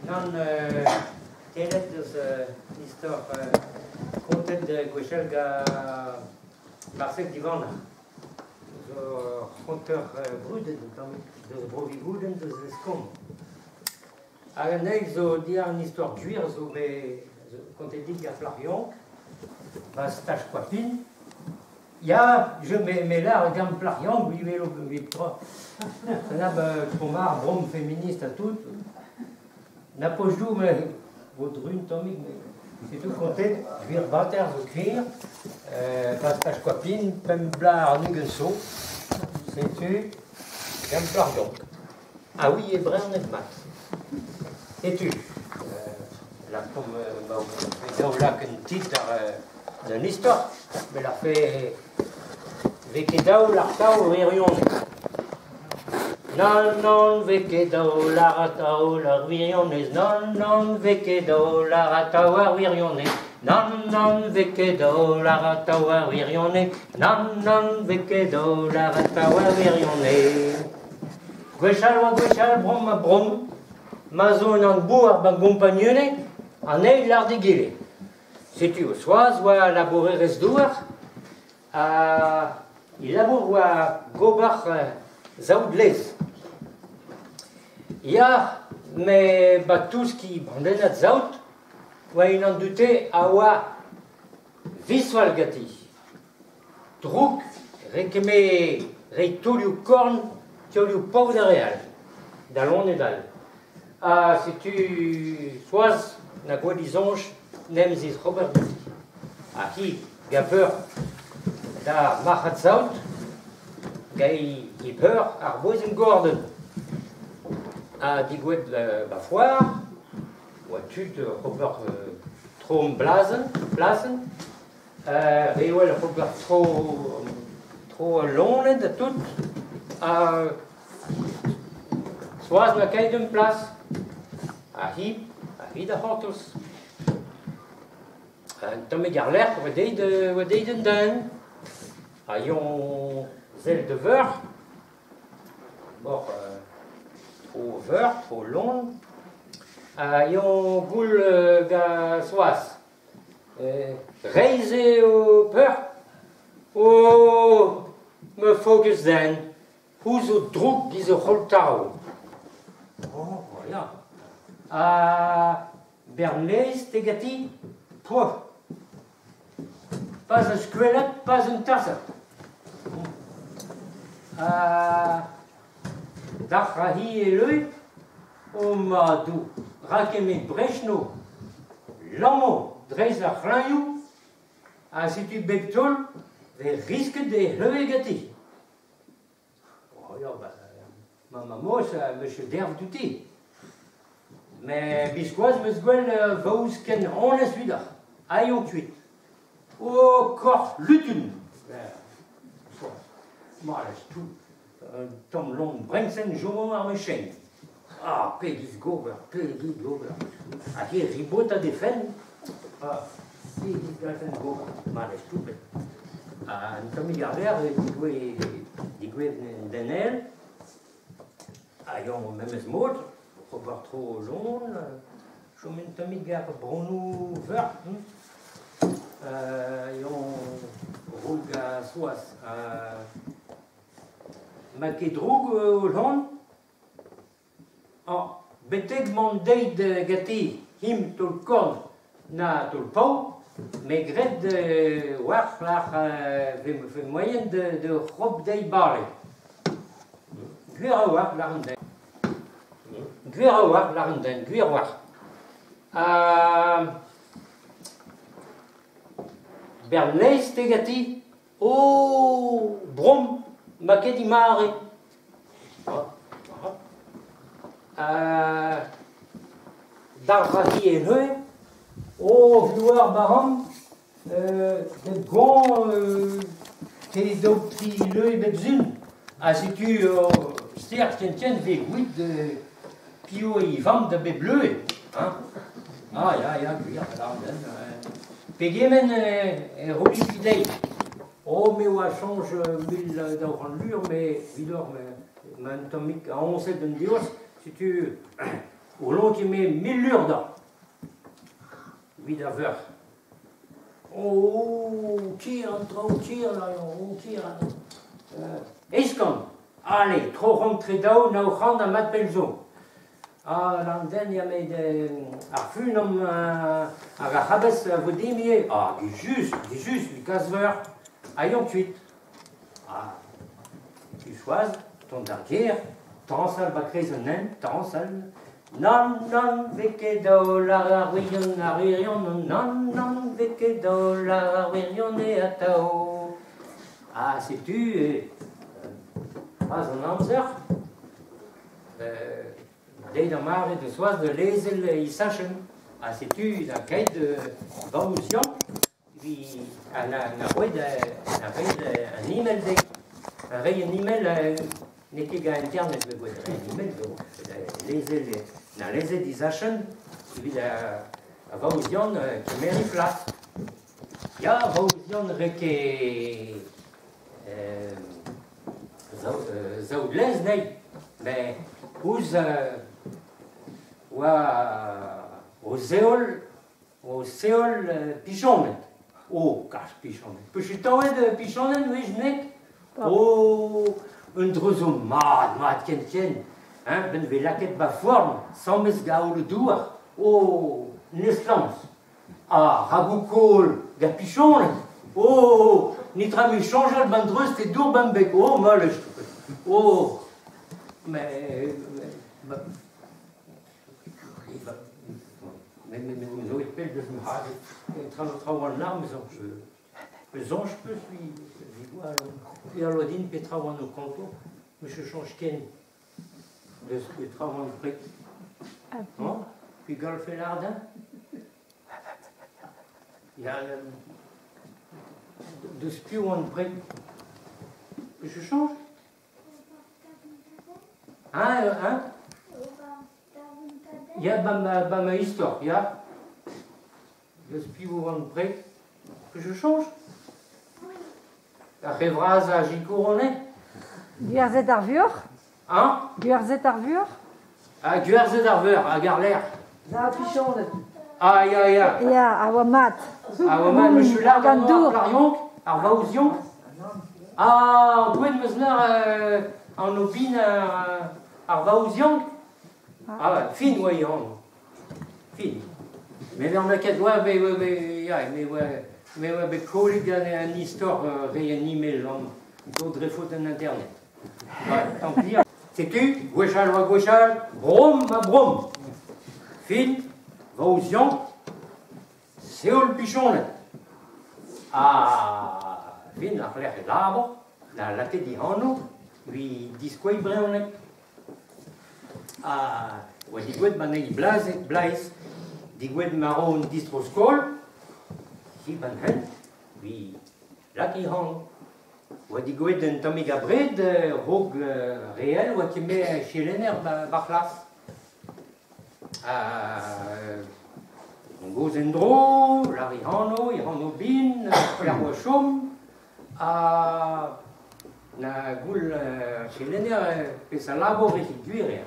Nann, kelet eus istor kontet gwechall gant Marsel Divanac'h. Zo ur c'honter brudet un tammig, deus Bro-Vigoudenn, deus Leskonn. Hag an eil zo diàr an istor gwir zo bet kontet dit gant plac'h yaouank, 'ba staj Koapin. Ya, je me, me lâr gant plac'h yaouank, oui welo evit tra. Na tro-mar, brom féministe ha tout. Na poch-doù me vo dru un tammig, met setu kontet, gwir bater zo gwir, 'ba staj Koapin, pemp bloaz warn-ugent zo. Setu gant plac'h yaouank. Ah oui, e brezhoneg mat. Setu, lakaomp daou lak un titl d'un istor, met lârfe 'vez ket dav lâr atav wirionez. Nann, nann, 'vez ket dav lâr atav ar wirionez, nann, nann, 'vez ket dav lâr atav ar wirionez, nann, nann, 'vez ket dav lâr atav ar wirionez, nann, nann, 'vez ket dav lâr atav ar wirionez. Gwechall oa gwechall, bromm ha bromm, ma zo un anv-bouar ba gompagnunezh, an eil lâr d'egile. Setu Soaz oa labourerez-douar ha he labour oa gober saout laezh. Ya, met ba touski bandennad saout oa unan dioute a oa viswal ganti. Drouk rekeme reiñ taolioù korn, taolioù pav d'ar re all, da loened all. Ha setu Soaz na gwell he soñj 'n em zisc'hober ganti. Ha hi gant peur d'ar marc'had saout, gant he peur ar bouezenn gordenn. Ha degouezhet ba foar, oa tud oc'h ober tro an blasenn, plasenn. Re wel oc'h ober tro tro al loened ha tout ha Soaz n'a ket un plas ha hi ha hi da c'hortoz. Un tammig àr-lerc'h oa deuet oa deuet un den ha eñ sell da veur moc'h tro veur, tro lon ha eñ goull gant Soaz. Reizh eo peur Oh, ma focus den, ouzh o droug giz ur c'holtav. Oh, ya. Ha Bernez, te ganti? Poah. Pas un skuellad, pas un tasad. Ha dac'h a hi e leue? O madoù, rak eme Brechno, lammo dreist ar c'hlañioù ha setu bep taol 'vez risket e c'hleue ganti. Oh ya, ba, ma mammozh 'm eus derv diouti. Met biskoazh 'm eus gwell vaouez ken onest evidoc'h. Aet on kuit. O korf lutun! Malez tout. Un tamm lon brensenn 'chomo war ma chenn. Ah, pegiz gober, pegiz gober. Hag he ribotat he fenn. Ah, pegiz gallfen gober. Malez toupet. Ha un tammig àr-lerc'h e digouezh un den all. Hag eñ memes mod, oc'h ober tro lon, chom un tammig ar bronnoù veur. Eñ roug ha Soaz. Ma ket droug o hon oh, betek mont deit ganti himp taol korn na taol pav, me 'gred war-lerc'h 've moaien da c'hop dezhi bale. Gwir a-walc'h lâr an den. Gwir a-walc'h lâr an den, gwir a-walc'h. Ha Bernez te ganti? Oh, bromm, 'ma ket he mare. D'ar ra-hi e neuze, oh, gloar baran, bep goañv te daou tri leue bep sul. Ha setu ster ken-ken 'vez gouiet piv eo e vamm da bep leue. Hein? Ah ya, ya, gwir, lâr-den. Pegement e roit dezhi? Oh, me oa soñj 1200 lur, met evidoc'h, ma un tammig aoñset un dios, setu O lonkiñ me 1000 lur da evit ar veuc'h. Oh, ker an traoù, ker oh, ker an 800. Ale, troc'homp tre daou, 900 ha mat pell zo. Ah, an den ya met ar fun am hag ar c'habes a vo dimp ivez. Ah, just, just, kas veur. Ha eomp kuit. Ah, tu choaz, tont d'ar gêr, tañsal ba kreiz an hent, tañsal. Nann, nann, 'vez ket daou lâr ar wirion, ar wirion, nann, nann, 'vez ket daou lâr ar wirionez atav. Ha setu, pas an amzer, deiz d'ar mare da Soaz da lezel he sachenn. Ha setu da keit vaouziañ evit na roet na roet an email dezhi. Reiñ un email n'eo ket gant internet 'vez gwraet, reiñ un email zo lezel na lezet he zachenn evit ar vaouzian kemer he flas. Ya, vaouzian 'rae ket saout-laezh anezhi, met ouzh oa o zeol o seol pichoned. Oh, kalz pichoned. Peus pichoned wech nek? Oh, un dra zo mat, mat ken-ken. Hein, 'benn 'vez lakaet ba forn, 'sammes gant le douar. Oh, un estlañs. Ah, ragoù-kaol gant pichoned. Oh, netra mui soñjal 'ban dreust e dour 'ban beg. Oh, mallozh. Oh, mais... Mais zo ket pell deus ma c'harr. Traoù an arm soñj peus vi allo din petra oan o konto, me je soñj ken deus petra oan pret. Non? Puis golf lardin? Ya, deus piv oan pret? Je change? Hein, hein? Ya, ba ma istor, ya. Deus piv oan pret? Je change? Ar re vras a sikour anezhe? Gwerzhet ar vuoc'h? Hein? Gwerzhet ar vuoc'h? Ah, gwerzhet ar vuoc'h, hag ar lec'h. Da pichoned. Ah, ya, ya. Ya, a oa mat. A oa mat, me lard Gant dour. Ar yonk, ar vaouzion. Ah, an touet meus lar an obin ar vaouzion. Ah, fin oa an. Fin. Mais on a ket oa, mais, ya, mais oa bet kollet gant an istor re an email an zo dre faot an internet. Ouais, tant pis. Setu, gwechall oa gwechall, brom ha brom. Fin, vaouzion, seol pichoned. Ah, fin, ar lec'h e labour, na lakaet dic'hano, vi diskoei brezhoneg. Ah, oa digouet ban ei blaiz, digouet maro an distro-skol, hi ban hent, vi lak i han. Oa digouet un tammig abred, raok reel, oa ket me chelenner ba c'hlas. Ah, on goz en-dro, lar i hano bin, pelec'h oa chom, ha na goul chelenner pezh a labour evit gwir eo.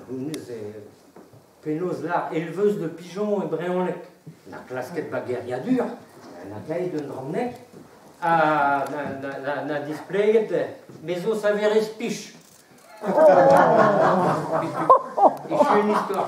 Honnezh penaos lar éleveuse de pigeons e brezhoneg. Na klasket ba geriadur, na kaet un dramnek, ha na displeget me zo saverez pich. Echu un istor.